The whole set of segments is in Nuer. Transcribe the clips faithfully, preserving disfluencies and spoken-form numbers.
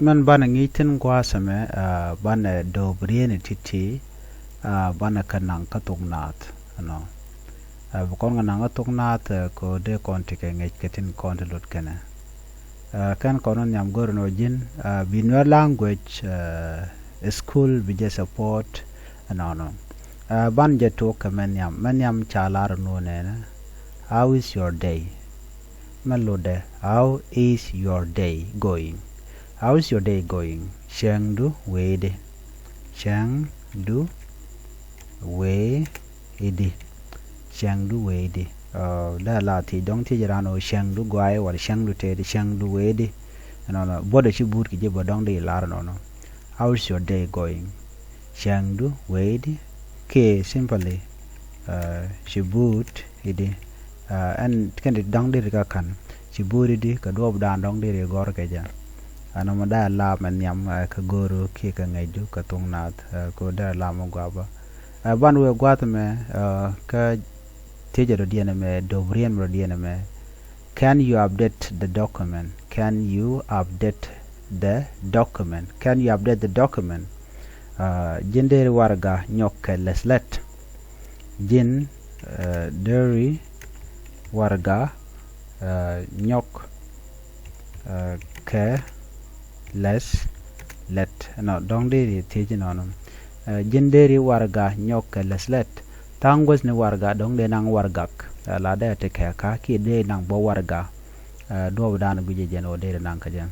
Mɛn banɛ ŋi̱i̱c thi̱n gua̱a̱th ɛmɛ, ah, banɛ do̱p rieni ti̱ti̱, ah, banɛ kɛ naŋ kä thok naath, you know. Ah, bi kɔn kɛ naŋ kä thok naath, ah, kɛ ɣöö dee kɔn tekɛ ŋi̱eec kɛ tin kɔn ti lot kɛnɛ. Ah, kɛn kɔn wä nhiam go̱r ɛn ɣöö ji̱n, ah, bi Nuer language, ah, school bi jɛ support ɛnɔnɔ. Ah, ban jɛ tok kɛ mɛ nhiam, mɛ nhiam ca lar ɛn ɣöö nɛnɛ, how is your day? Mɛ lotdɛ, how is your day going? How is your day going? Cäŋdu wëë di? Cäŋdu wëë di? Cäŋdu wëë di? Ah, dee la thiec dɔ̱ŋ thiec raan ɣöö cäŋdu gɔaaɛ wala cäŋdu tëëdi, cäŋdu wëë di? Ɛnɔnɔ, buɔ̱tdɛ ci buut kɛ ji̱ bä dɔ̱ŋ di lar ɛnɔnɔ. How is your day going? Cäŋdu wëë di? Kiɛ simply, ah, ci buut i̱di? Ah, ɛn kɛn ti dɔ̱ŋ deri kä ka̱n, ci buut i̱di? Kɛ duɔɔpdan dɔ̱ŋ deri gɔ̱r kɛ jɛ. Ɛn ɔmɔ dee a lam ɛ nhiam, ah, kɛ go̱o̱ru kiɛ kɛ ŋäcdu kɛ thok naath, ah, kɛ ɣöö dee a lam ɛ gua̱a̱ bä. Ah, ban wëë gua̱a̱th ɛmɛ, ah, kä thiecɛ dɔ̱diɛn ɛmɛ, do̱p rien mɛ dɔ̱diɛn ɛmɛ. Can you update the document? Can you update the document? Can you update the document? Ah, ji̱n deri warɛga nyɔk kɛ lɛth lät? Ji̱n, ah, deri warɛga, ah, nyɔk, ah, kɛ lɛth lät? Nɔ, dɔ̱ŋ deri thiec inɔnɔ. Ah, ji̱n deri warɛga nyɔk kɛ lɛth lät? Tha̱a̱ŋ guäthni warɛga dɔ̱ŋ dee naŋ warɛgak, ah, la dee tekɛ kä kiɛ dee naŋ bä warɛga, ah, duɔɔpdan gui̱cɛ jɛn ɣöö deri naŋ kä jɛ.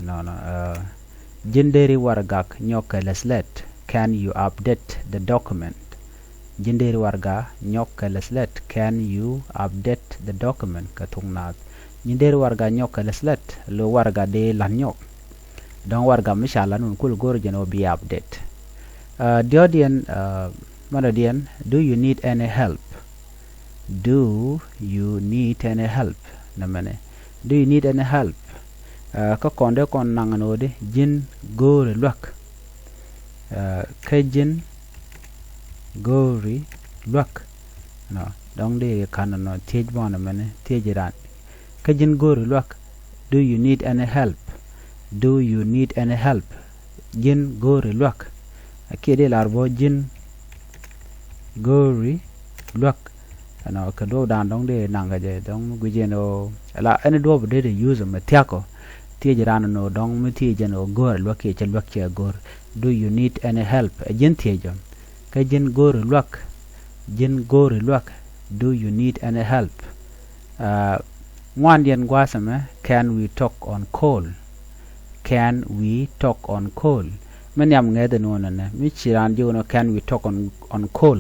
Nɔnɔ, ah, ji̱n deri warɛgak nyɔk kɛ lɛth lät? Can you update the document? Ji̱n deri warɛga nyɔk kɛ lɛth lät? Can you update the document? Kɛ thok naath, ji̱n deri warɛga nyɔk kɛ lɛth lät? Lo warɛga dee la̱t nyɔk. Dɔ̱ŋ warɛga mi ca la̱t nun kul go̱r jɛn ɣöö bi update. Ah, diɔ̱ɔ̱diɛn, ah, mɛn dɔ̱diɛn, do you need any help? Do you need any help? Nɛmɛnɛ, do you need any help? Ah, kä kɔn dee kɔn naŋ ɛn ɣöö di, ji̱n go̱o̱ri luäk? Ah, kä ji̱n go̱o̱ri luäk? Nɔ, dɔ̱ŋ deri ka̱n nɔ thiec bɔnɛ mɛnɛ, thiec ran. Kä ji̱n go̱o̱ri luäk? Do you need any help? Do you need any help? Ji̱n go̱o̱ri luäk? Kiɛ dee lar bä ji̱n go̱o̱ri luäk? Ɛnɔ, kɛ duɔ̱ɔ̱pdan dɔ̱ŋ dee naŋ kä jɛ, dɔ̱ŋ mi gui̱c ɛn ɣöö la ɛn duɔ̱ɔ̱p dee dee use mɛ thia̱k ɔ. Thiec ran ɛn ɣöö dɔ̱ŋ mi thiec ɛn ɣöö go̱o̱r luäk kiɛ cɛ luäk cɛ go̱o̱r. Do you need any help? Ɛ ji̱n thiec ɔ. Kä ji̱n go̱o̱ri luäk? Ji̱n go̱o̱ri luäk? Do you need any help? Ah, ŋuandiɛn gua̱a̱th ɛmɛ, can we talk on call? Can we talk on call? Mi nhiam ŋäth ɛn ɣöö nɛnɛ, mi ci raan jiök ɛn ɣöö can we talk on, on call?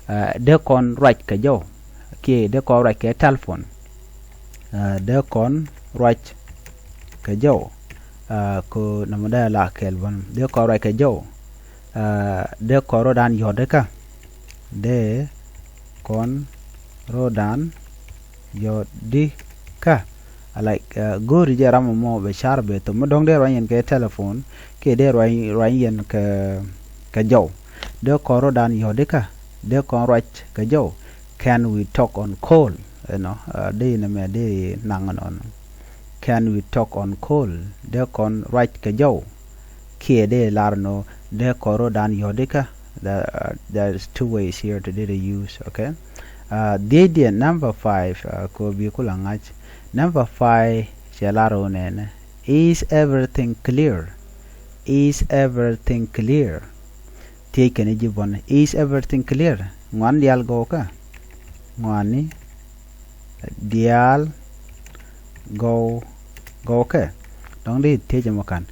Ah, dee kɔn ruac kɛ jɔw? Kiɛ dee kɔn ruac kɛ telephone? Ah, dee kɔn ruac kɛ jɔw? Ah, kɛ nɔmɔ dee la kɛɛl bä, dee kɔn ruac kɛ jɔw? Ah, dee kɔn rɔdan yɔ̱t ikä? Dee kɔn rɔdan yɔ̱t ikä? Like, ah, go̱o̱ri jɛ ram mɔ bɛ car bɛ thom mi dɔ̱ŋ dee ruany yɛn kɛ telephone kiɛ dee ruany, ruany yɛn kɛ, kɛ jɔw. Dee kɔn rɔdan yɔ̱t ikä? Dee kɔn ruac kɛ jɔw? Can we talk on call? Ɛnɔ, ah, dee inɛ mɛ dee naŋ ɛnɔnɔ. Can we talk on call? Dee kɔn ruac kɛ jɔw? Kiɛ dee lar nɔ, dee kɔn rɔdan yɔ̱t ikä? There, uh, there is two ways here to dee use, okay? Ah, dhiecdiɛn, number five, ah, kɛ ɣöö bi kulɛ ŋa̱c. Number five cɛ lar ɣöö nɛnɛ, is everything clear? Is everything clear? Thiec kɛn ji̱ bɔn, is everything clear? Ŋuan diaal gɔwkä? Ŋuani diaal gɔw, gɔwkɛ? Dɔ̱ŋ di thiec ɛmɔ ka̱n.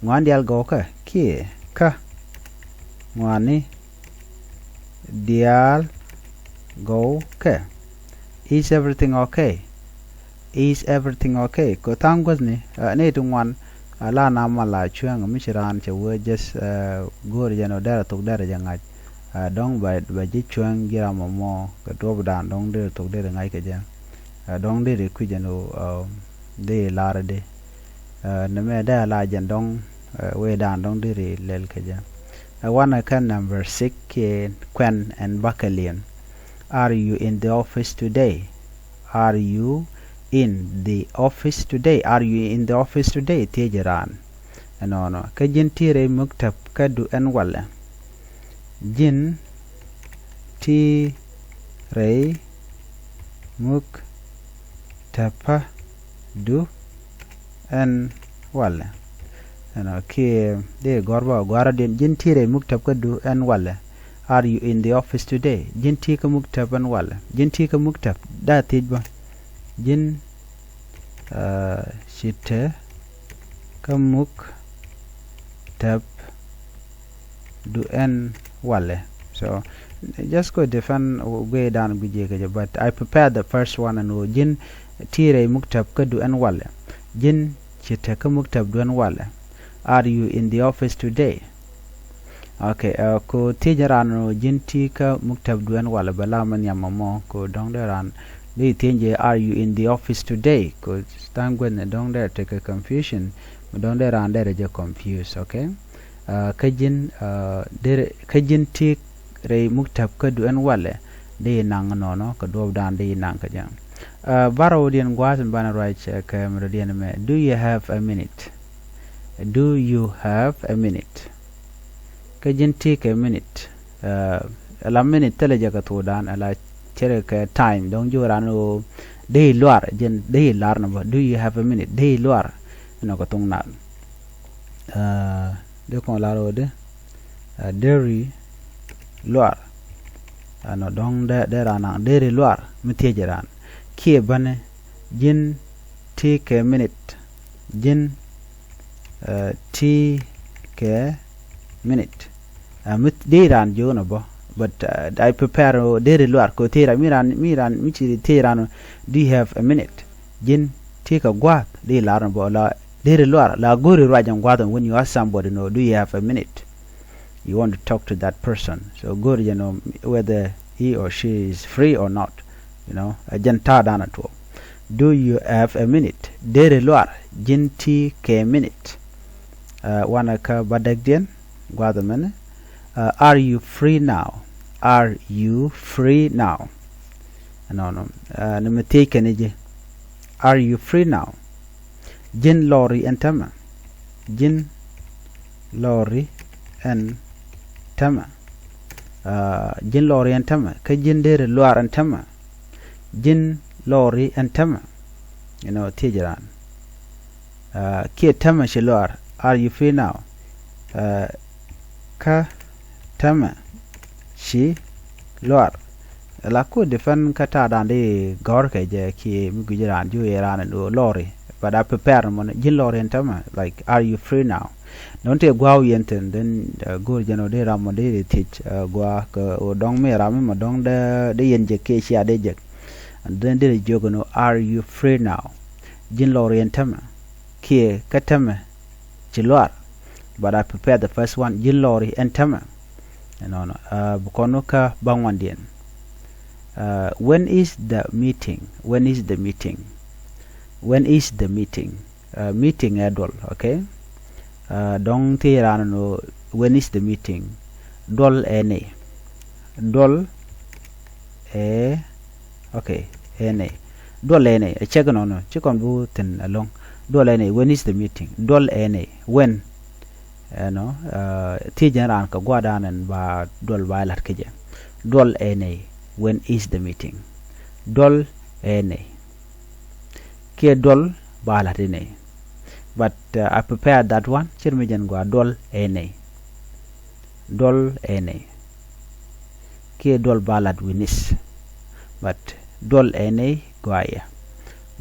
Ŋuan diaal gɔwkä kiɛ kä? Ŋuani diaal gɔwkɛ? Is everything okay? Is everything okay? Kɛ tha̱a̱ŋ guäthni, ah, ni ti ŋuan, ah, la na mal la cuɛŋ mi ci raan cɛ wee just, ah, go̱o̱ri jɛn ɔ derɛ thok derɛ jɛ ŋa̱c. Ah, dɔ̱ŋ bɛ, bɛ ji̱ cuɛŋ ji̱ ram mɔmɔ kɛ duɔ̱pdan dɔ̱ŋ derɛ thok derɛ ŋa̱c kɛ jɛ. Ah, dɔ̱ŋ derɛ kui̱c jɛn ɔ, ah, derɛ lar di. Ah, nɛmɛ derɛ la jɛn dɔ̱ŋ, ah, wee dan dɔ̱ŋ derɛ lɛl kɛ jɛ. Ah, wanɛ kɛ number six kiɛ kuɛn ɛn bakɛ liɛn. Are you in the office today? Are you in the office today? Are you in the office today? Thiec raan. Ɛnɔnɔ. Kä ji̱n ti rɛy muktäp kä du ɛn walɛ. Ji̱n ti rɛy muktäpä du ɛn walɛ. Ɛnɔ kiɛ dee gɔ̱r bä gua̱rä diɛn, ji̱n ti rɛy muktäp kä du ɛn walɛ. Are you in the office today? Ji̱n ti kä muktäp ɛn walɛ. Ji̱n ti kä muktäp, da thiec bä. Ji̱n, uh, ci te kä muktäp du ɛn walɛ. So just go defend guiy dan guiy jɛ kɛ jɛ, but I prepare the first one and wä ji̱n ti rɛy muktäp kä du ɛn walɛ. Ji̱n ci te kä muktäp du ɛn walɛ. Are you in the office today? Okay, uh, ko thiec ran ɔ ji̱n ti kä muktäp du ɛn walɛ bɛ la mɛ nhiam mɔ mɔ, ko dɔ̱ŋ dee ran dee thiec jɛ, are you in the office today? Ko tha̱a̱ŋ gueth ni dɔ̱ŋ dee tekɛ confusion, mi dɔ̱ŋ dee ran dee rɛ jɛ confuse, okay? Uh, kä ji̱n, uh, dee, kä ji̱n ti rɛy muktäp kä du ɛn walɛ, dee naŋ nɔnɔ, kä duɔp dan dee naŋ kä jɛ. Uh, bärɔw diɛn gua̱a̱th in banɛ ruac, uh, kɛ mi dɔ̱diɛn mɛ, do you have a minute? Do you have a minute? Kä ji̱n ti kɛ minute. Uh, la minute thilɛ jɛ kɛ thokdan, la cɛ rɛ kɛ time, dɔ̱ŋ ji̱ ran ɣöö dee luaar, ji̱n dee lar ni bä. Do you have a minute? Dee luaar. Inɔ kɛ thok naath. Uh, dee kɔn lar ɣöö dee, uh, deri luaar. Ɛnɔ dɔ̱ŋ dee, dee ran naŋ deri luaar mi thiec ran. Kiɛ bäni ji̱n ti kɛ minute. Ji̱n, uh, ti kɛ minute. Uh, mi dee ran jiök nɔ bä. But, uh, I prepare, uh, deri luaar ko thiec ran, mi ran, mi ran, mi ci thiec ran, do you have a minute? Ji̱n ti kɛ gua̱a̱th, dee lar nɔ bä, la deri luaar, la go̱ri ruac in gua̱a̱th in, when you ask somebody, no, do you have a minute? You want to talk to that person. So go̱ri jɛ nɔ whether he or she is free or not. You know, a jɛn ta̱a̱ dan a tuɔɔk. Do you have a minute? Deri luaar, ji̱n ti kɛ minute. Uh, wanɛ kä bädäkdiɛn gua̱a̱th ɛmɛnɛ. Uh, are you free now? Are you free now? Ɛnɔnɔ. Uh, ni mi thiec kɛn ji̱. Are you free now? Ji̱n lɔri ɛn tämɛ. Ji̱n lɔri ɛn tämɛ. Uh, ji̱n lɔri ɛn tämɛ. Kä ji̱n deri luaar ɛn tämɛ. Ji̱n lɔri ɛn tämɛ. You know, thiec ran. Uh, kiɛ tämɛ ci luaar. Are you free now? Uh, kä tämɛ ci luaar. La ku defend kä ta̱a̱ dan di gɔ̱r kɛ jɛ kiɛ mi guic ran ju yɛ ran in ɣöö lɔri. But a prepare mɔni ji̱n lɔri ɛn tämɛ. Like, are you free now? Nɔn tëë gua̱a̱k yɛn thi̱n, then, uh, go̱o̱r jɛn ɔ dee ram mɔ dee thiec, uh, gua̱a̱k, uh, ɔ dɔ̱ŋ mi ram mi mɔ dɔ̱ŋ dee, dee yɛn jek kiɛ cia dee jek. And then dee jiök ɛn ɔ, are you free now? Ji̱n lɔri ɛn tämɛ. Kiɛ kä tämɛ ci luaar. But I prepare the first one. Ji̱n lɔri ɛn tämɛ. Ɛnɔnɔ. Uh, bi kɔn kä bäŋuandiɛn. Uh, when is the meeting? When is the meeting? When is the meeting? Uh, meeting ɛ duɔl, okay? Uh, dɔ̱ŋ thiec ran nɔ, when is the meeting? Duɔl ɛ nɛy. Duɔl ɛ, okay, ɛ nɛy. Duɔl ɛ nɛy, ɛ cɛk nɔnɔ, ci kɔn bi thi̱n ɛlɔ̱ŋ. Duɔl ɛ nɛy, when is the meeting? Duɔl ɛ nɛy, when? Ɛnɔ, uh, thiec jɛn ran kɛ gua̱a̱r dan ɛn ba duɔl ba lat kä jɛ. Duɔl ɛ nɛy, when is the meeting? Duɔl ɛ nɛy. Kiɛ duɔl ba la̱t inɛ. But, uh, I prepared that one. Cir mi jɛn gɔaa, duɔl ɛ nɛy. Duɔl ɛ nɛy. Kiɛ duɔl ba la̱t wi̱nis. But duɔl ɛ nɛy gɔaa yɛ.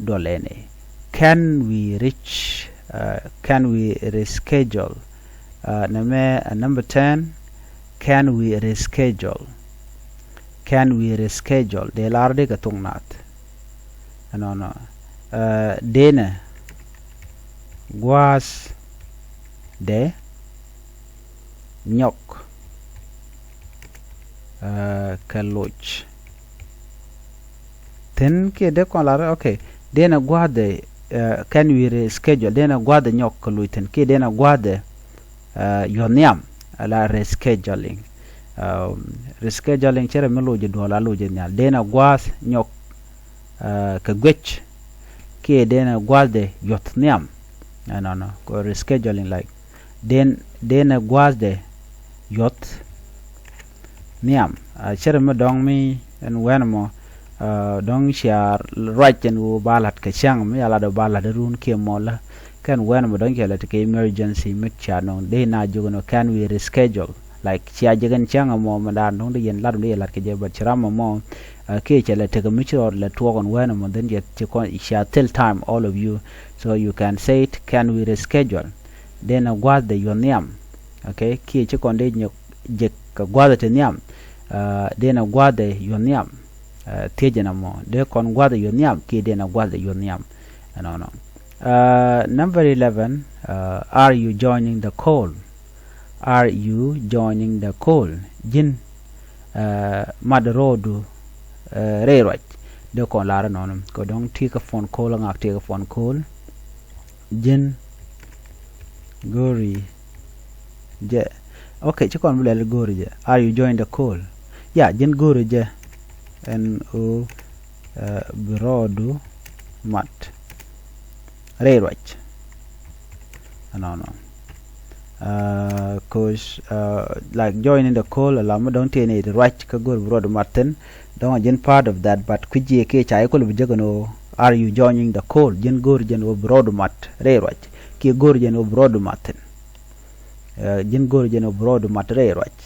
Duɔl ɛ nɛy. Can we reach, uh, can we reschedule? Uh, nɛmɛ, uh, number ten, can we reschedule? Can we reschedule? Dee lar di kɛ thok naath. Ɛnɔnɔ. Uh, deenɛ gua̱a̱thdɛ nyɔk, uh, kɛ loc. Thi̱n kiɛ dee kɔn lar, okay. Deenɛ gua̱a̱thdɛ, uh, can we reschedule? Deenɛ gua̱a̱thdɛ nyɔk kɛ loc thi̱n kiɛ deenɛ gua̱a̱thdɛ, uh, yuɔ̱th nhiam, ala rescheduling. Um, rescheduling cɛ rɛ mi loc jɛ duɔl a loc jɛ nhial. Deenɛ gua̱a̱th nyɔk, uh, kɛ guec kiɛ deenɛ gua̱a̱thdɛ yuɔ̱th nhiam. Ɛnɔnɔ, kɛ rescheduling, like, Dee, dee nɛ gua̱a̱thdɛ yuɔth nhiam. Cɛ rɛ mi dɔ̱ŋ mi ɛn wɛn ɛmɔ dɔ̱ŋ cia ruac ɛn ɣöö ba la̱t kɛ cäŋ mi ca lat ɣöö ba la̱t run kiɛ mɔ lä. Kɛn wɛn ɛmɔ dɔ̱ŋ cɛ lät kɛ emergency mi cia nɔŋ dee na jiök ɛn ɣöö can we reschedule. Like cia jek ɛn cäŋ ɛmɔ mɛ daan dɔ̱ŋ dee yɛn lat dɔ̱ŋ dee yɛn lat kɛ jɛ, but ci ram ɛmɔ kiɛ cɛ lɛ tekɛ mi ci rɔɔd lɛ tuɔɔk ɛn wɛn ɛmɔ, then cɛ ci kɔn cia thil time all of you. So you can say it, can we reschedule? Dee nɛ gua̱a̱thdɛ yuɔth nhiam. Okay, kiɛ ci kɔn dee nyɛ jek kɛ gua̱a̱thdɛ ti nhiam. Dee nɛ gua̱a̱thdɛ yuɔth nhiam. Thiecɛ nɛ mɔ dee kɔn gua̱a̱thdɛ yuɔth nhiam kiɛ dee nɛ gua̱a̱thdɛ yuɔth nhiam. Ɛnɔnɔ. Number eleven, are you joining the call? Are you joining the call? Ji̱n mat rɔɔdu rɛy ruac. Dee kɔn lar ɛnɔnɔ kɛ dɔ̱ŋ ti kɛ phone call, ŋak ti kɛ phone call. Ji̱n go̱o̱ri jɛ. Okay, ci kɔn bi lɛl go̱o̱ri jɛ. Are you joining the call? Ya, ji̱n go̱o̱ri jɛ. Ɛn ɣöö bi rɔɔdu mat rɛy ruac. Ɛnɔnɔ. Cause like joining the call ala mi dɔ̱ŋ tëë nɛy ti ruac kä go̱o̱ri bi rɔɔdu mat thi̱n. Dɔ̱ŋ a ji̱n part of that, but kui̱ jiɛ kiɛ ca i̱ kul bi jek ɛn ɣöö are you joining the call? Ji̱n go̱o̱ri jɛ ɛn ɣöö bi rɔɔdu mat rɛy ruac kiɛ go̱o̱ri jɛ ɛn ɣöö bi rɔɔdu mat thi̱n. Ji̱n go̱o̱ri jɛ ɛn ɣöö bi rɔɔdu mat rɛy ruac.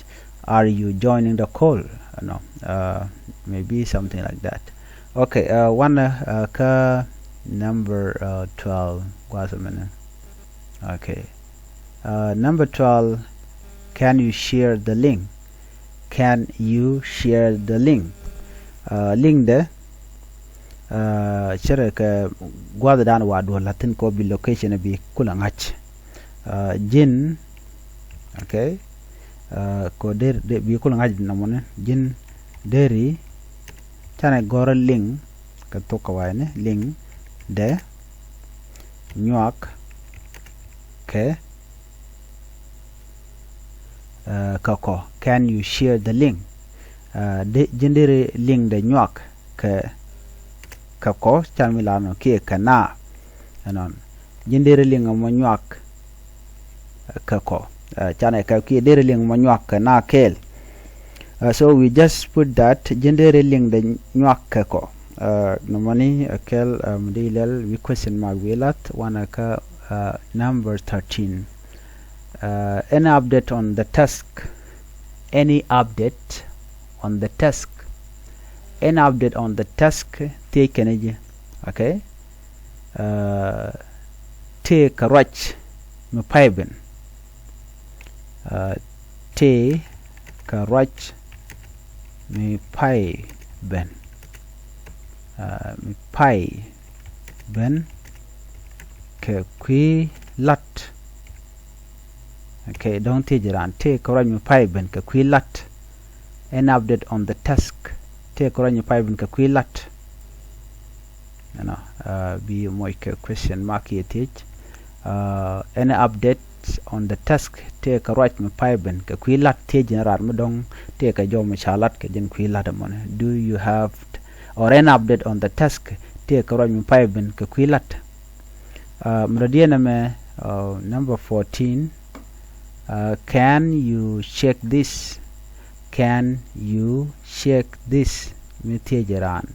Are you joining the call? Ɛnɔ. Maybe something like that. Okay, wanɛ kä number twelve gua̱a̱th ɛmɛnɛ. Okay. Number twelve, can you share the link? Can you share the link? Link dɛ cɛ rɛ kɛ gua̱a̱thdan wa duɔl la̱thi̱n kɔ bi location bi kulɛ ŋa̱c. Ji̱n, okay. Kɔ der bi kulɛ ŋa̱c nɔmɔni ji̱n deri canɛ gɔrä link kɛ thok kɛ wayni link dɛ nyuak kɛ kɛ kɔ. Can you share the link? Ji̱n deri link dɛ nyuak kɛ kɛ kɔ can mi la nɔ kiɛ kɛ na. Ɛnɔn ji̱n deri link mɔ nyuak kɛ kɔ. Canɛ kɛ kiɛ deri link mɔ nyuak kɛ na kɛɛl. So we just put that ji̱n deri link dɛ nyuak kɛ kɔ. Nɔmɔni kɛl mi di lɛl wi question mark wi lath wanɛ kä number thirteen. Any update on the task? Any update on the task? Any update on the task? Thiec kɛn ji̱. Okay. Tëë kɛ ruac mi pay ben. Tëë kɛ ruac mi pay ben. Mi pay ben kɛ kui̱ la̱t. Okay, dɔ̱ŋ thiec raan tëë kɛ ruac mi pay ben kɛ kui̱ la̱t. Any update on the task? Tëë kɛ ruac mi pay ben kɛ kui̱ la̱t. Ɛnɔ bi moc kɛ question mark yɛ thiec. Any update on the task? Tëë kɛ ruac mi pay ben kɛ kui̱ la̱t. Thiec ji̱n raan mi dɔ̱ŋ tëë kɛ jɔw mi ca la̱t kɛ ji̱n kui̱ la̱t ɛmɔni. Do you have or any update on the task? Tëë kɛ ruac mi pay ben kɛ kui̱ la̱t. Mi dɔ̱diɛn ɛmɛ number fourteen. Can you check this? Can you check this? Mi thiec raan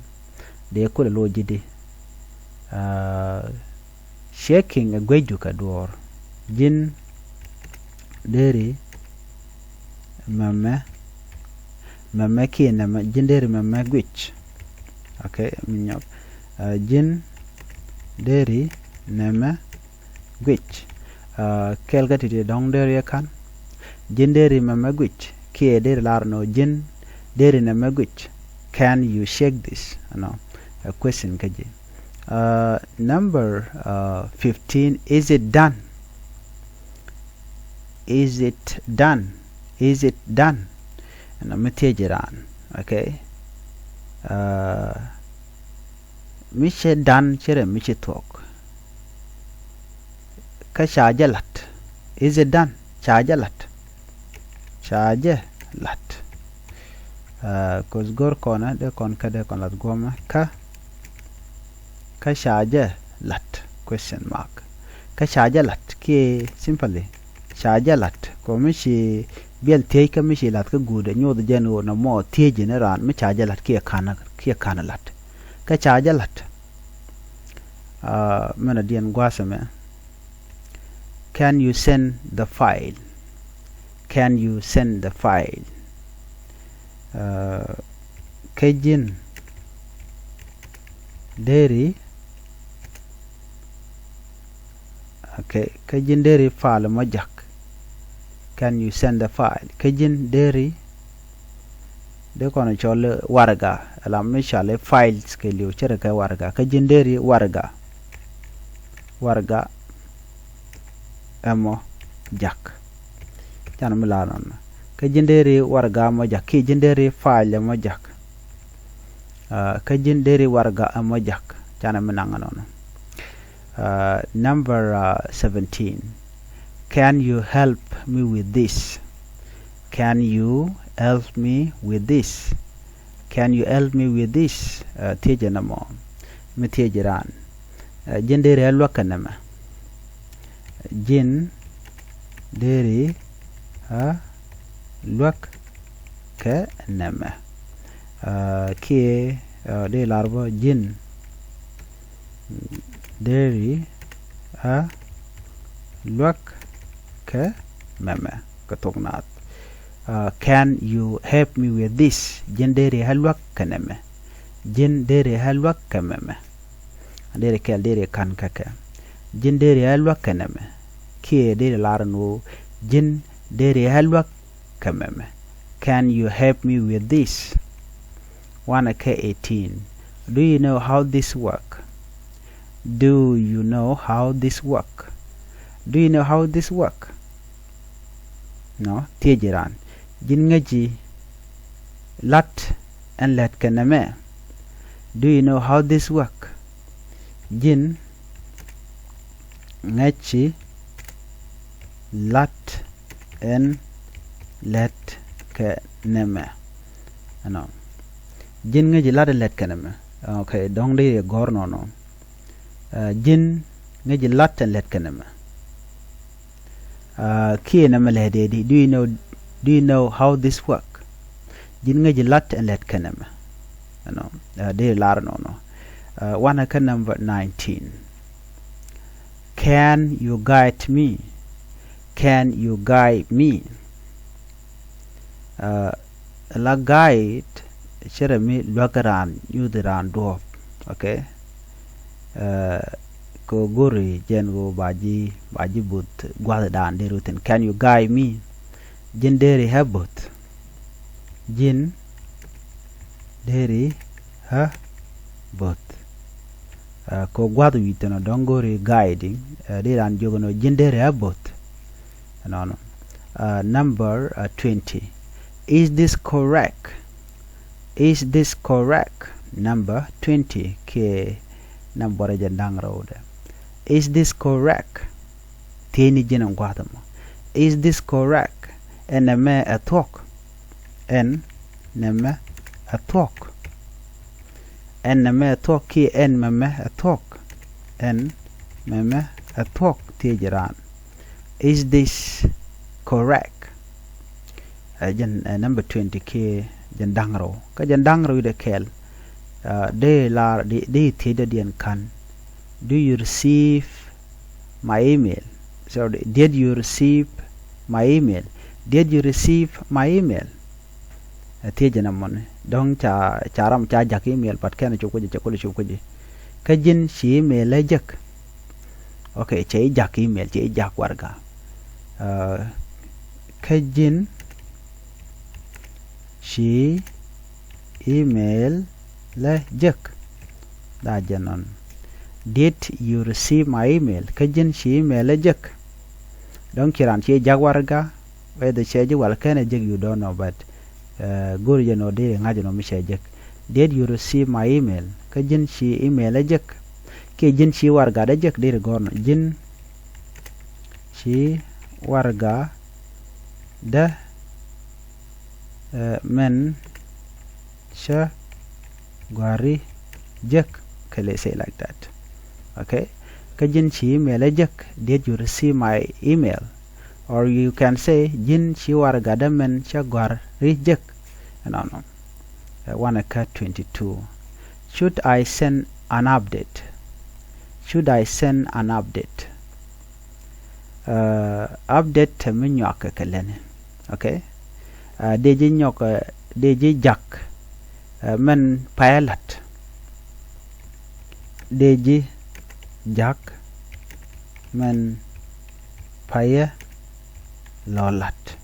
dee kulɛ loc ji̱ di. Checking ɛ guecdu kɛ duɔ̱ɔ̱r. Ji̱n deri mɛmɛ mɛmɛ kiɛ nɛmɛ ji̱n deri mɛmɛ guic. Okay, mi nyɔk. Ji̱n deri nɛmɛ guic. Kɛl kä ti̱ti̱ dɔ̱ŋ deri ɛ ka̱n. Ji̱n deri mɛmɛ guic kiɛ deri lar nɔ ji̱n deri nɛmɛ guic. Can you check this? Ɛnɔ ɛ question kä ji̱. Number fifteen, is it done? Is it done? Is it done? Ɛnɔ mi thiec raan. Okay. Mi cɛ done cɛ rɛ mi ci thuɔ̱k. Kä ca jɛ la̱t. Is it done? Ca jɛ la̱t. Ca jɛ la̱t. Cause go̱r kɔnɛ dee kɔn kä dee kɔn la̱t guɔmɛ kä kä ca jɛ la̱t? Question mark. Kä ca jɛ la̱t kiɛ simply ca jɛ la̱t. Kɛ mi ci biɛl thiec kä mi ci la̱t kä guut ɛ nyoth jɛn ɣöö nɔmɔ thiec ni raan mi ca jɛ la̱t kiɛ ka̱n, kiɛ ka̱n la̱t. Kä ca jɛ la̱t. Aa, mɛn a diɛn gua̱a̱th ɛmɛ. Can you send the file? Can you send the file? Aa, kä ji̱n deri, okay, kä ji̱n deri file mɔ jak. Can you send the file? Kä ji̱n deri, dee kɔn cɔl warɛga, ala mi cɔal files kɛ liw ce̱tkɛ warɛga. Kä ji̱n deri warɛga, warɛga ɛmɔ jak. Canɛ mi la nɔnɔ. Kä ji̱n deri warɛga ɛmɔ jak kiɛ ji̱n deri file ɛmɔ jak. Aa, kä ji̱n deri warɛga ɛmɔ jak. Canɛ mi naŋ nɔnɔ. Aa, number, aa, seventeen. Can you help me with this? Can you help me with this? Can you help me with this? Aa, thiecɛ nɔmɔ. Mi thiecɛ raan. Aa, ji̱n deri ɣä luäk kɛ nɛmɛ. Ji̱n deri ɣä luäk kɛ nɛmɛ. Aa, kiɛ, aa, dee lar bä ji̱n deri ɣä luäk kɛ mɛmɛ kɛ thok naath. Aa, can you help me with this? Ji̱n deri ɣä luäk kɛ nɛmɛ. Ji̱n deri ɣä luäk kɛ mɛmɛ. Deri kɛl deri ka̱n kä kɛ. Ji̱n deri ɣä luäk kɛ nɛmɛ. Kiɛ deri lar ni ɣöö ji̱n deri ɣä luäk kɛ mɛmɛ. Can you help me with this? Wanɛ kɛ eighteen. Do you know how this work? Do you know how this work? Do you know how this work? Nɔ, thiecɛ raan. Ji̱n ŋäci la̱t ɛn lät kɛ nɛmɛ? Do you know how this work? Ji̱n ŋäci la̱t ɛn lät kɛ nɛmɛ? Ɛnɔ. Ji̱n ŋäci la̱t ɛn lät kɛ nɛmɛ? Okay, dɔ̱ŋ di gɔ̱r nɔnɔ. Aa, ji̱n ŋäci la̱t ɛn lät kɛ nɛmɛ? Aa, kiɛ nɛmɛ lɛ dee di, do you know, do you know how this work? Ji̱n ŋäci la̱t ɛn lät kɛ nɛmɛ? Ɛnɔ, aa, dee lar nɔnɔ. Aa, wanɛ kä number nineteen. Can you guide me? Can you guide me? Aa, la guide cɛ rɛ mi luäk raan, nyuth raan duɔ̱ɔ̱p. Okay. Aa, kɛ go̱ri jɛn ɣöö ba ji̱, ba ji̱ buth gua̱thdan deri wä thi̱n. Can you guide me? Ji̱n deri ɣä buth. Ji̱n deri ɣä buth. Aa, kɛ gua̱th wi̱i̱ thi̱n ɔ dɔ̱ŋ go̱ri guiding, aa, deri raan jiök ɛn ɣöö ji̱n deri ɣä buth. Ɛnɔnɔ. Aa, number, aa, twenty. Is this correct? Is this correct? Number twenty kiɛ number jɛ da̱ŋ rɛwdɛ. Is this correct? Thiecni ji̱n ɛn gua̱a̱th ɛmɔ. Is this correct? Ɛn nɛmɛ ɛ thuɔ̱k? Ɛn nɛmɛ ɛ thuɔ̱k? Ɛn nɛmɛ ɛ thuɔ̱k kiɛ ɛn mɛmɛ ɛ thuɔ̱k? Ɛn mɛmɛ ɛ thuɔ̱k, thiec raan. Is this correct? Ɛ jɛn, ɛ number twenty kiɛ jɛn da̱ŋ rɛw. Kä jɛn da̱ŋ rɛw i̱ dee kɛɛl, aa, dee lar, dee, dee thiec dɔ̱diɛn ka̱n. Do you receive my email? Sorry, did you receive my email? Did you receive my email? Ɛ thiec ɛn ɛmɔni. Dɔ̱ŋ ca, ca ram ca ja̱k email, but kɛn cop kui̱c, cɛ kul cop kui̱c. Kä ji̱n ci email ɛ jek? Okay, cɛ i̱ ja̱k email, cɛ i̱ ja̱k warɛga. Aa, kä ji̱n ci email ɛ jek? Dee jɛn nɔn. Did you receive my email? Kä ji̱n ci email ɛ jek? Dɔ̱ŋ ci raan ci ja̱k warɛga, whether cɛ jek wala /kenɛ jek, you don't know, but, aa, go̱ri jɛ nɔ deri ŋa̱c nɔ mi cɛ jek. Did you receive my email? Kä ji̱n ci email ɛ jek? Kiɛ ji̱n ci warɛgadä jek, deri gɔ̱r nɔ. Ji̱n ci warɛgadä, aa, mɛn cä gɔ̱a̱ri jek, kɛ lɛ say like that. Okay? Kä ji̱n ci email ɛ jek? Did you receive my email? Or you can say, ji̱n ci warɛgakdä mɛn cä gɔ̱a̱r ri jek. Ɛnɔnɔ. Ɛ, wanɛ kä twenty-two. Should I send an update? Should I send an update? Ɛ, update te mi nyuak kɛ kɛ lɛni. Okay? Ɛ, dee ji̱ nyɔk, ɛ, dee ji̱ jak, ɛ, mɛn payɛ la̱t. Dee ji̱ jak mɛn payɛ lɔ la̱t.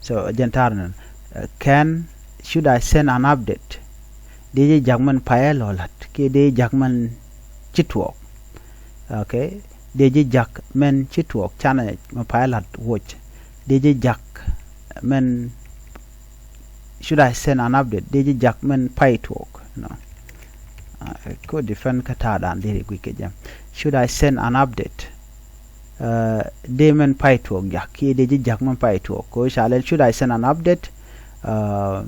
So, jɛn ta̱a̱r nɛn, ɛ, can, should I send an update? Dee ji̱ jak mɛn payɛ lɔ la̱t kiɛ dee ji̱ jak mɛn ci tuɔɔk. Okay? Dee ji̱ jak mɛn ci tuɔɔk, canɛ mɛn payɛ la̱t woc. Dee ji̱ jak mɛn, should I send an update? Dee ji̱ jak mɛn pay tuɔɔk. No. Ɛ, ko depend kä ta̱a̱dan deri guic kɛ jɛ. Should I send an update? Ɛ, dee mɛn pay tuɔɔk jak kiɛ dee ji̱ jak mɛn pay tuɔɔk. Ko ca lɛl, should I send an update? Ɛ,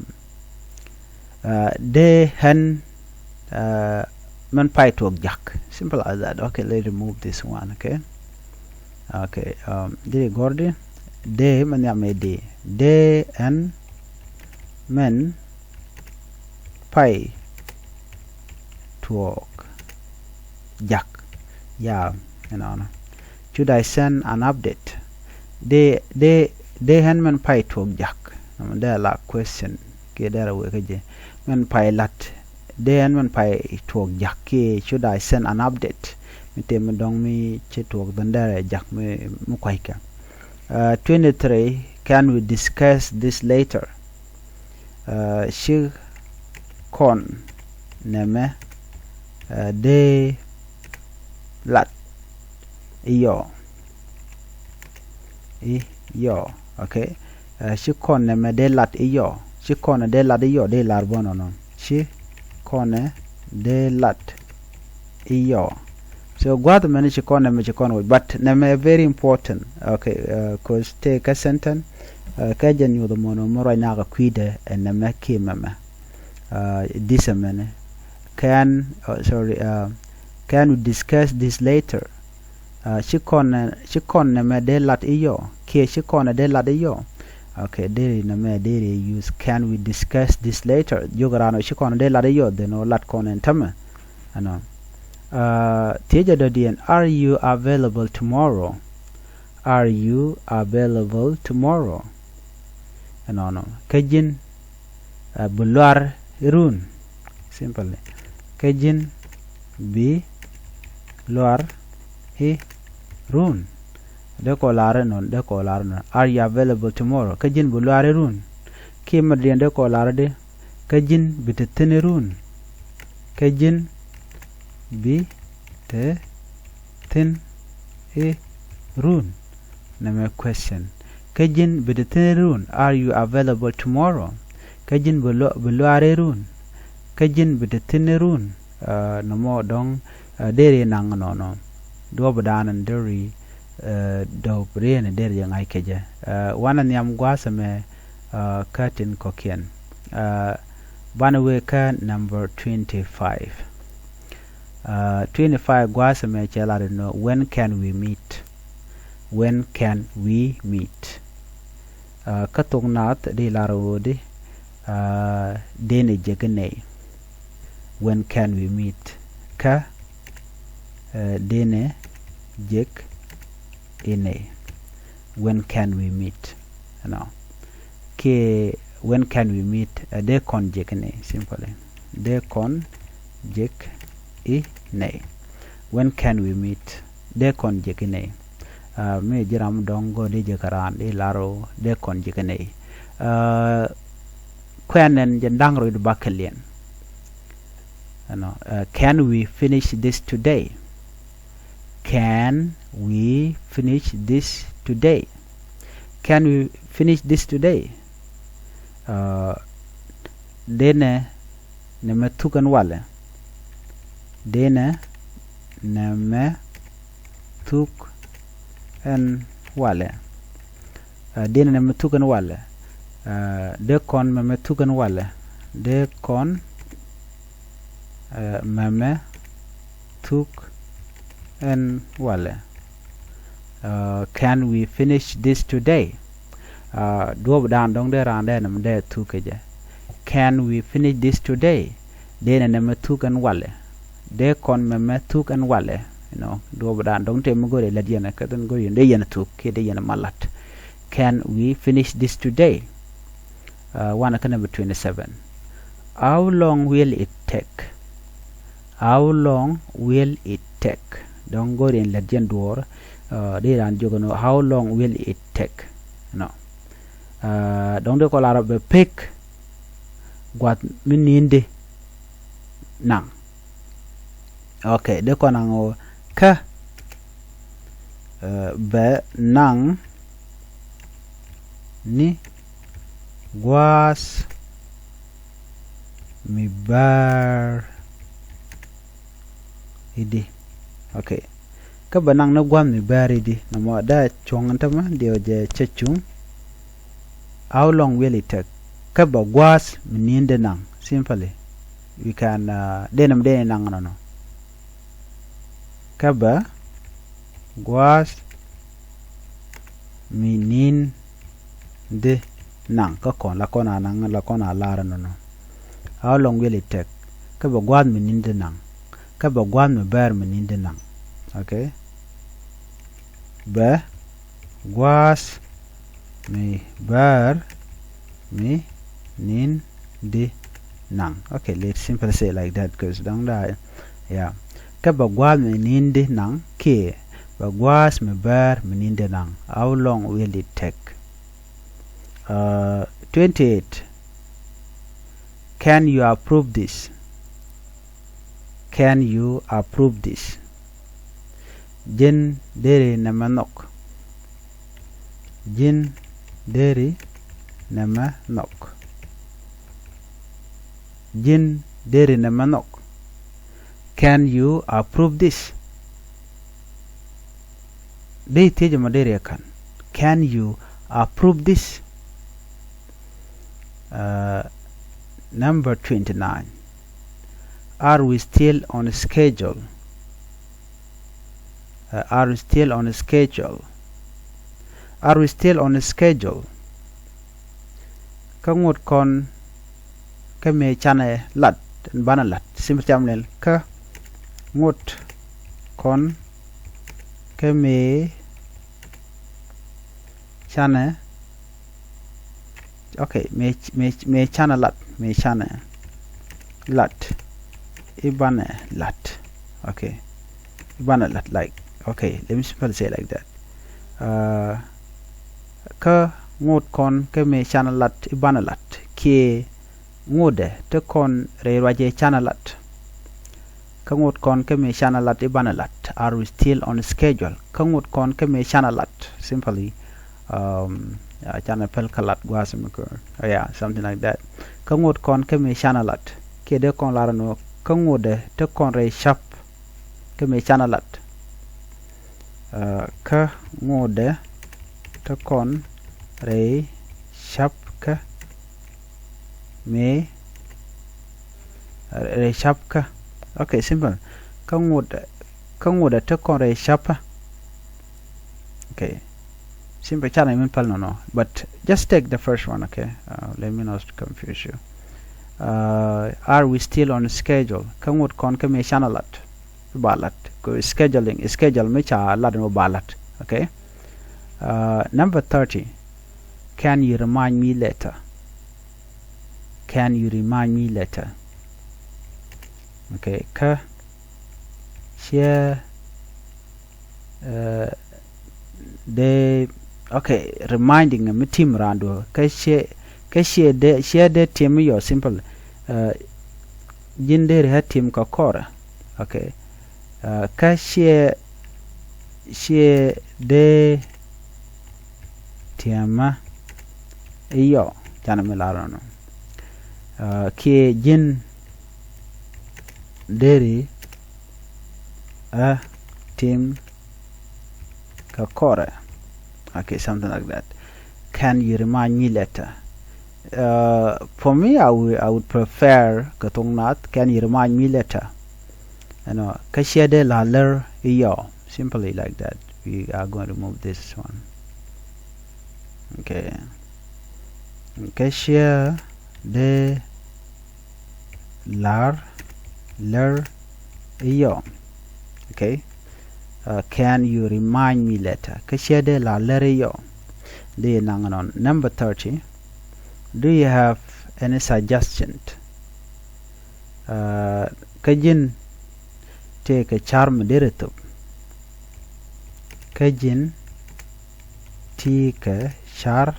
ɛ, dee ɣän, ɛ, mɛn pay tuɔɔk jak. Simple as that. Okay, let's remove this one, okay? Okay, um, dee gɔ̱r di, dee mɛn nhiam ɛ dee. Dee ɣän mɛn pay tuɔɔk jak. Ya, ɛnɔnɔ. Should I send an update? Dee, dee, dee ɣän mɛn pay tuɔɔk jak. Nɔmɔ dee la question kiɛ dee rɛ wee kä jɛ. Mɛn pay la̱t, dee ɣän mɛn pay tuɔɔk jak kiɛ should I send an update? Mi tëë mi dɔ̱ŋ mi ci tuɔɔk dhän dee rɛ jak mi, mi kua̱ckɛ. Ɛ, twenty-three, can we discuss this later? Ɛ, ci kɔn nɛmɛ, ɛ, dee lat i̱ yɔ. I̱ yɔ, okay. Ɛ, ci kɔn nɛmɛ dee lat i̱ yɔ. Ci kɔn dee lat i̱ yɔ, dee lar bä nɔnɔ. Ci kɔn dee lat i̱ yɔ. So gua̱th mɛn ci kɔn nɛmɛ ci kɔn woc, but nɛmɛ very important. Okay, ɛ, 'cause tëë kä sentence, ɛ, kä jɛ nyuɔth mɔnɔ mi ruac nakä kui̱dɛ ɛ nɛmɛ kiɛ mɛmɛ. Ɛ, this mɛn. Can, ɛ, sorry, ɛ, can we discuss this later? Ɛ, ci kɔn, ci kɔn nɛmɛ dee lat i̱ yɔ kiɛ ci kɔn dee lat i̱ yɔ. Okay, deri nɛmɛ deri use can we discuss this later. Jiök raan ɔ ci kɔn dee lat i̱ yɔ, then ɔ lat kɔn ɛn tämɛ. Ɛnɔ. Ɛ, thiecä dɔ̱diɛn, are you available tomorrow? Are you available tomorrow? Ɛnɔnɔ. Kä ji̱n, ɛ, bi luar i̱ run. Simply. Kä ji̱n bi luar i̱ run. Dee kɔ lar inɔn, dee kɔ lar inɔn. Are you available tomorrow? Kä ji̱n bi luar i̱ run. Kiɛ mɛ diɛn dee kɔ lar di. Kä ji̱n bi te thi̱n i̱ run. Kä ji̱n bi te thi̱n i̱ run. Nɛmɛ question. Kä ji̱n bi te thi̱n i̱ run. Are you available tomorrow? Kä ji̱n bi lua-, bi luar i̱ run. Kä ji̱n bi te thi̱n i̱ run. Ɛ, nɔmɔ dɔ̱ŋ, ɛ, deri naŋ nɔnɔ. Duɔ̱ɔ̱p dan in deri, ɛ, dɔ̱ɔ̱p rieni deri jɛ ŋa̱c kɛ jɛ. Ɛ, wanɛ nhiam gua̱a̱th ɛmɛ, ɛ, kä tin kɔ̱kiɛn. Ɛ, banɛ wee kä number twenty-five. Ɛ, twenty-five gua̱a̱th ɛmɛ cɛ lar inɔ, when can we meet? When can we meet? Ɛ, kä thok naath di lar ɣöö di, ɛ, denɛ jek i̱ nɛy. When can we meet? Kä, ɛ, denɛ jek i̱ nɛy. When can we meet? Ɛnɔ. Kiɛ when can we meet? Ɛ, dee kɔn jek i̱ nɛy, simply. Dee kɔn jek i̱ nɛy. When can we meet? Dee kɔn jek i̱ nɛy. Ɛ, mi ji̱ ram dɔ̱ŋ gɔ̱ dee jek kɛ raan di lar ɣöö dee kɔn jek i̱ nɛy. Ɛ, kuɛn ɛn jɛ da̱ŋ rɔy di bakɛ liɛn. Ɛnɔ, ɛ, can we finish this today? Can we finish this today? Can we finish this today? Ɛ, denɛ nɛmɛ thuk ɛn walɛ. Denɛ nɛmɛ thuk ɛn walɛ. Ɛ, denɛ nɛmɛ thuk ɛn walɛ. Ɛ, dee kɔn mɛmɛ thuk ɛn walɛ. Dee kɔn, ɛ, mɛmɛ thuk ɛn walɛ. Uh, can we finish this today? Uh, duɔ̱ɔ̱p dan dɔ̱ŋ dee raan dee nɛmɛ dee thuk kɛ jɛ. Can we finish this today? Dee nɛ nɛmɛ thuk ɛn walɛ. Dee kɔn mɛmɛ thuk ɛn walɛ. You know, duɔ̱ɔ̱p dan dɔ̱ŋ tëë mi go̱o̱rɛ lät yɛn kä then go̱o̱rɛ yɛn dee yɛn thuk kiɛ dee yɛn ma la̱t. Can we finish this today? Uh, wanɛ kä number twenty-seven. How long will it take? How long will it take? Dɔ̱ŋ go̱o̱rɛ yɛn lät yɛn duɔ̱ɔ̱r. Uh, dee raan jiök ɛn ɣöö how long will it take? No. Uh, dɔ̱ŋ dee kɔ lar bɛ pek gua̱th mi ni̱n di naŋ. Okay, dee kɔ naŋ ɣöö kä, uh, bɛ naŋ ni gua̱a̱th mi bär i̱di. Okay. Kä bɛ naŋ ni gua̱a̱th mi bär i̱di. Nɔmɔ dee cuɔ̱ŋ ɛn tämɛ diɛw jɛ cä cuŋ. How long will it take? Kä bɛ gua̱a̱th mi ni̱n di naŋ. Simply, we can, uh, dee nɛmɛ dee ni naŋ nɔnɔ. Kä bɛ gua̱a̱th mi ni̱n di naŋ kä kɔn la kɔn a naŋ la kɔn a lar nɔnɔ. How long will it take? Kä bɛ gua̱a̱th mi ni̱n di naŋ. Kä bɛ gua̱a̱th mi bär mi ni̱n di naŋ. Okay. Bɛ gua̱a̱th mi bär mi ni̱n di naŋ. Okay, let's simply say like that, 'cause dɔ̱ŋ daa, yeah. Kä bɛ gua̱a̱th mi ni̱n di naŋ kiɛ bɛ gua̱a̱th mi bär mi ni̱n di naŋ. How long will it take? Uh, twenty-eight. Can you approve this? Can you approve this? Ji̱n deri nɛmɛ nhɔk. Ji̱n deri nɛmɛ nhɔk. Ji̱n deri nɛmɛ nhɔk. Can you approve this? Dee thiec ɛmɔ deri ɛ ka̱n. Can you approve this? Uh, number twenty-nine. Are we still on schedule? Uh, are we still on schedule? Are we still on schedule? Kä ŋot kɔn kä mëë canɛ lat, banɛ lat. Simple cam lɛl kä ŋot kɔn kä mëë canɛ Okay, mëë, mëë, mëë canɛ lat, mëë canɛ lat. I̱ banɛ lat. Okay. I̱ banɛ lat, like, okay, let me simply say like that. Uh, kä ŋot kɔn kä mëë canɛ lat i̱ banɛ lat kiɛ ŋotdɛ te kɔn rɛy ruacɛ canɛ lat. Kä ŋot kɔn kä mëë canɛ lat i̱ banɛ lat. Are we still on schedule? Kä ŋot kɔn kä mëë canɛ lat. Simply, um, uh, canɛ päl kä lat gua̱a̱th mi kɛ, uh, yeah, something like that. Kä ŋot kɔn kä mëë canɛ lat. Kiɛ dee kɔn lar ɛn ɣöö kä ŋotdɛ te kɔn rɛy ca̱p kä mëë canɛ lat. Uh, kä ŋotdɛ te kɔn rɛy ca̱p kä mëë rɛy ca̱p kä. Okay, simple. Kä ŋot, kä ŋotdɛ te kɔn rɛy ca̱p. Okay. Simple, canɛ min päl nɔnɔ. But just take the first one, okay? Uh, let me not confuse you. Uh, are we still on schedule? Kä ŋot kɔn kä mëë canɛ lat. Ba lat. Kɛ scheduling, schedule mi ca lat ni ba lat. Okay? Uh, number thirty. Can you remind me later? Can you remind me later? Okay, kä ciɛ, uh, dee, okay, reminding mi tim raan duɔ. Kä ciɛ, kä ciɛ dee, ciɛ dee tim yɔ simple. Uh, ji̱n deri ɣä tim kɛ kɔrɛ. Okay. Uh, kä ciɛ, ciɛ dee tiɛmä i̱ yɔ, canɛ mi lar nɔnɔ. Uh, kiɛ ji̱n deri ɣä tim kɛ kɔrɛ. Okay, something like that. Can you remind me later? Uh, for me, I would, I would prefer kɛ thok nath, can you remind me later? You know, kä ciɛ dee la lär i̱ yɔ, simply like that. We are going to remove this one. Okay. Kä ciɛ dee lar lär i̱ yɔ. Okay. Uh, can you remind me later? Kä ciɛ dee lar lär i̱ yɔ. Dee naŋ nɔn. Number thirty. Do you have any suggestion? Uh, kä ji̱n tëëkɛ car mi deri thop. Kä ji̱n tëëkɛ car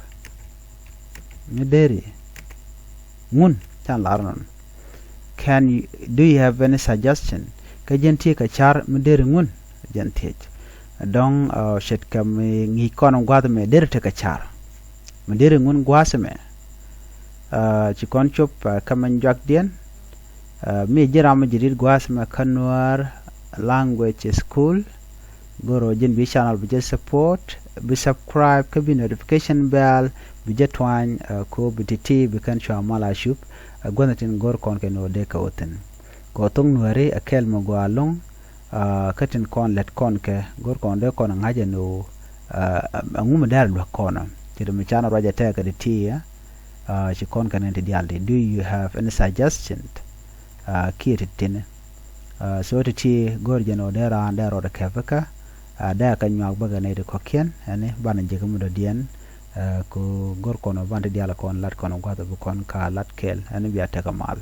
mi deri ŋun, can lar nɔn. Can you, do you have any suggestion? Kä ji̱n tëëkɛ car mi deri ŋun, jɛn thiec. Dɔ̱ŋ, uh, ce̱tkɛ mi ŋi̱i̱c kɔn gua̱th mɛ deri tekɛ car. Mi deri ŋun gua̱a̱th mɛ. Uh, ci kɔn cop, uh, kä mɛn juakdiɛn. Uh, mi ji̱ ram mi ji̱ ri̱t gua̱a̱th mɛ kä Nuäär Language School. Go̱r ɣöö ji̱n bi channel bi jɛ support, bi subscribe, kä bi notification bell bi jɛ tuany, uh, ko bi ti̱ti̱ bi kɛn cua mal a cup, uh, gua̱th tin go̱r kɔn kɛ ni ɣöö dee kɛ wä thi̱n. Kɛ ɣöö thok Nuääri ɛ kɛl mi gɔaa ɛlɔ̱ŋ, uh, kä tin kɔn lät kɔn kɛ go̱r kɔn dee kɔn ŋa̱c ɛn ɣöö, uh, ɛŋu mi dee a luäk kɔn ɔ. Ci dee mi can ruac ɛ tɛɛk kɛ ti̱ti̱, uh, ci kɔn kɛ ni ti diaal ti. Do you have any suggestion? Uh, kiɛ ti ti̱ni. Uh, so ti̱ti̱ go̱r jɛn ɣöö dee raan dee rɔɔdɛ kɛpikä, uh, dee kɛ nyuak bäkɛ nɛy ti kɔ̱kiɛn, ɛni banɛ jek mi dɔ̱diɛn, uh, kɛ go̱r kɔn ɔ ban ti diaal kɔn lat kɔn gua̱th bi kɔn ka lat kɛɛl, ɛni bia tekɛ mal.